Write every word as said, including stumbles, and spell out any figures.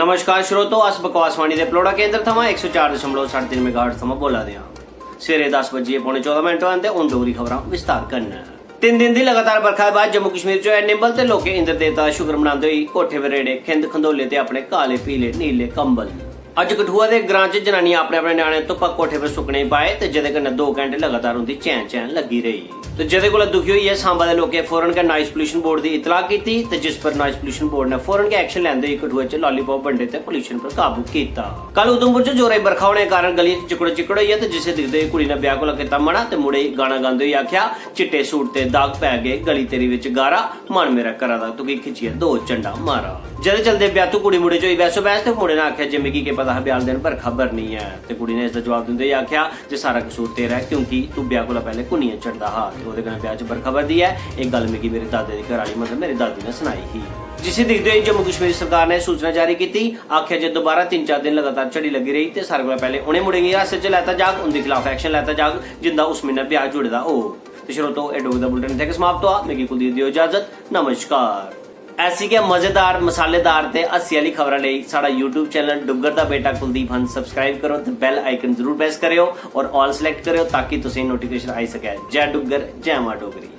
नमस्कार श्रोतो, अस बकवासवाणी दे पलौड़ा केंद्र थमां इक सौ चार दशमलव साढे तिन्न मेगाहर्ट्ज थमां बोला दे आं। सवेरे दस बजियै पौने चौदां मिंट होए न ते हून डोगरी खबरां विस्तार कन्नै। तिन्न दिन दी लगातार बरखा दे बाद जम्मू कश्मीर च होआ निंबल ते लोकें इंद्र देवता दा शुक्र मनांदे होई कोठे पर रेड़े खिंद खंदोले ते अपने काले पीले नीले कंबल। अज्ज कठुआ दे ग्रां च जनानियां अपने अपने ञ्याणे धुप्पा कोठे पर सुक्कने गी पाए ते जेह्दे कन्नै दो घैंटे लगातार उंदी चैं चैं लग्गी रेही। ते जेह्दे कोला दुखी होइयै सांबा दे लोकें फौरन गै नॉइज पोल्यूशन बोर्ड दी इतलाह कीती ते जिस पर नॉइज पोल्यूशन बोर्ड ने फौरन गै एक्शन लैंदे होई कठुआ च लॉलीपॉप बंडे ते पोल्यूशन पर काबू कीता। कल उधमपुर च जोरै दी बरखा होने कारण गलियें च चिकड़ो चिकड़ होई गेआ ते जिसे दिखदे होई कुड़ी ने ब्याह कोला कीता मना ते मुड़े गी गाना गांदे होई आखेआ, "चिट्टे सूट ते दाग पै गे, गली तेरी बिच गारा, मन मेरा करा दा तुगी खिच्चियै दो चंडा मारा।" जेह्दे चलदे ब्याहतू कुड़ी मुड़े च होई बैसो बैस ते मुड़े ने आखेआ जे मिगी केह् पता हा ब्याह आह्ले दिन बरखा बरनी ऐ। ते कुड़ी ने इसदा जवाब दिंदे होई आखेआ जे सारा कसूर तेरा ऐ, क्योंकि तू ब्याह कोला पैह्ले कुन्नियां चढ़दा हा ते ओह्दे कन्नै ब्याह च बरखा बरदी ऐ। एह् गल्ल मिगी मेरे दादे दी घरै आह्ली, मतलब मेरी दादी ने सनाई ही। जिसी दिखदे होई जम्मू कश्मीर सरकार ने सूचना जारी कीती, आखेआ जे दोबारा तिन्न चार दिन लगातार झड़ी लग्गी रेही ते सारें कोला पैह्ले उ'नें मुड़ें गी हिरासत च लैता जाग, उं'दे खिलाफ एक्शन लैता जाग जिंदा उस म्हीनै ब्याह जुड़े दा होग। ते श्रोतो, एह् डोगरी दा बुलेटिन इत्थै गै समाप्त होआ। मिगी कुलदीप देओ इजाजत। नमस्कार। ऐसी गै मजेदार, मसालेदार ते हास्से आह्ली खबरां लेई साढ़ा YouTube चैनल डुग्गर दा बेटा कुलदीप हंस सब्सक्राइब करो ते बेल आइकन जरूर प्रेस करेओ और ऑल सिलेक्ट करेओ ताकि तुसेंगी नोटिफिकेशन आई सकै। जय डुग्गर, जय मां डोगरी।